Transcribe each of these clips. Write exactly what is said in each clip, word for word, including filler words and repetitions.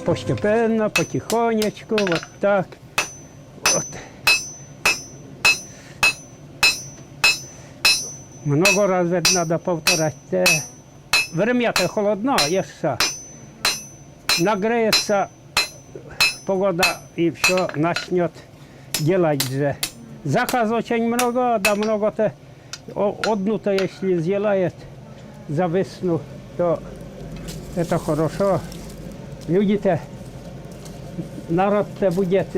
Постепенно, потихонечку, вот так. Вот. Много раз ведь надо повторять. Э, время-то холодно, ещё. Нагреется погода, и всё начнёт делать же. Заказ очень много, да много-то, о-, одну-то если сделает за весну, то это хорошо. Люди-то, народ-то будет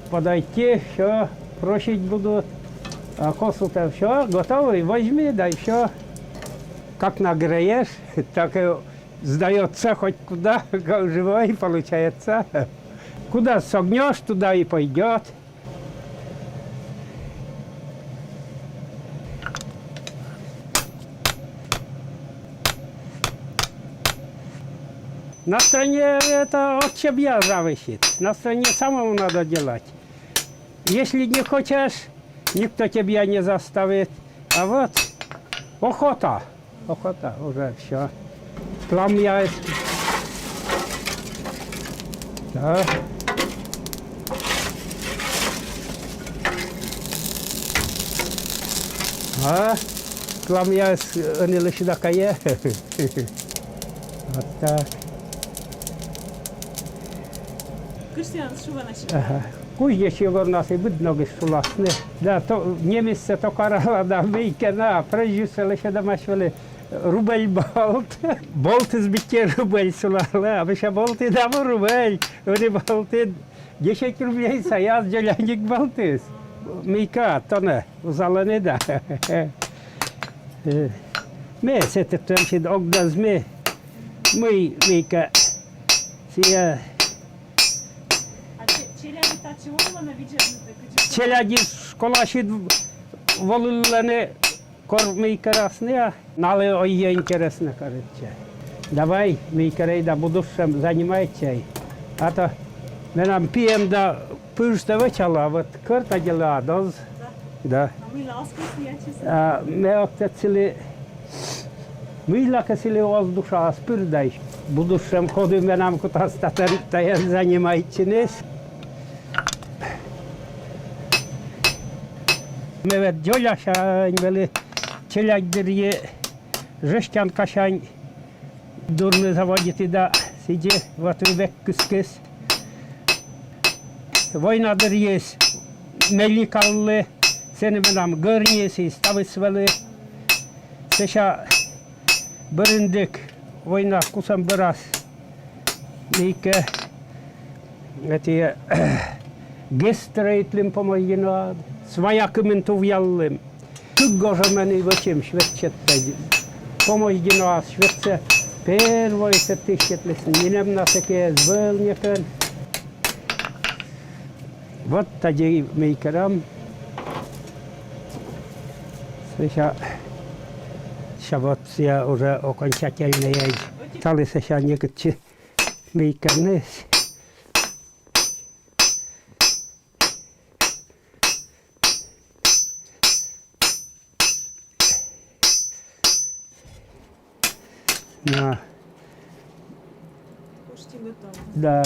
подойти, всё, просить будут. А косу-то всё, готовый, возьми, да и всё. Как нагреешь, так и сдаётся хоть куда, как живой получается. Куда согнёшь, туда и пойдёт. Настроение это от себя зависит. Настроение самому надо делать. Если не хочешь, никто тебя не заставит. А вот охота. Охота уже всё. Пламя есть. Да. А? Пламя есть, они лишь такая. Вот так. Кырсиан шуванаш. Ага. Кузнеч Егор нас и быд ногысь суласны. Да, то немецсӧ токарала да мыйкӧ на, прӧйдисьыс лэччӧдӧмаӧсь вӧлі рубль болт. Болтыс быттьӧ рубль сулалӧ, а мися, болтыд абу рубль, ӧні болтыд десять рублей саяс, дзоляник болтыс. Мыйкӧ тонӧ вузалӧны да. Э, ме сэтӧн сідз ог дӧзмы, мый мыйкӧ сійӧ. А че-, челядьыд татчӧ волӧны видзӧдны, кыдзи? Челядьыс школасьыд волывлӧны, кор мый керасны, а налы ӧй интереснӧ, короче. Давай, мый керӧй да будущем занимайтчӧй. А то менам пиӧм да пыжтӧ вӧчалӧ, а вот кӧрта делӧад оз. Да. А мыйла оз кӧсйы ачыс? А ме ог тӧд сылы, мыйлакӧ сылы оз душаас пыр да. Будущем ходу менам кутас татӧн, таӧн занимайтчыны. Ме ведь дзолясянь вӧлі челядь дырйи жестянкасянь дурны заводиті да сідзи вот век кыскис. Война дырйиыс Меликаллы, сэні менам гӧрниыс и ставыс вӧлі. Сэсся бӧрындіг война кусӧм бӧрас мыйкӧ эті ГЭС стрӧитлім помойдіноад, свая кымын тувъяллім. Кык гожӧмӧн и вӧчим швед сетта помойдіноад, шведсӧ первойсӧ тысьӧдлісны, нинӧм на сэки эз вӧв некӧн. Вот тадзи мый керам. Сэсся, сэсся вот сійӧ уже окончательнӧй. Талы сэсся некытчӧ мый керныс. На. Почти готово. Да.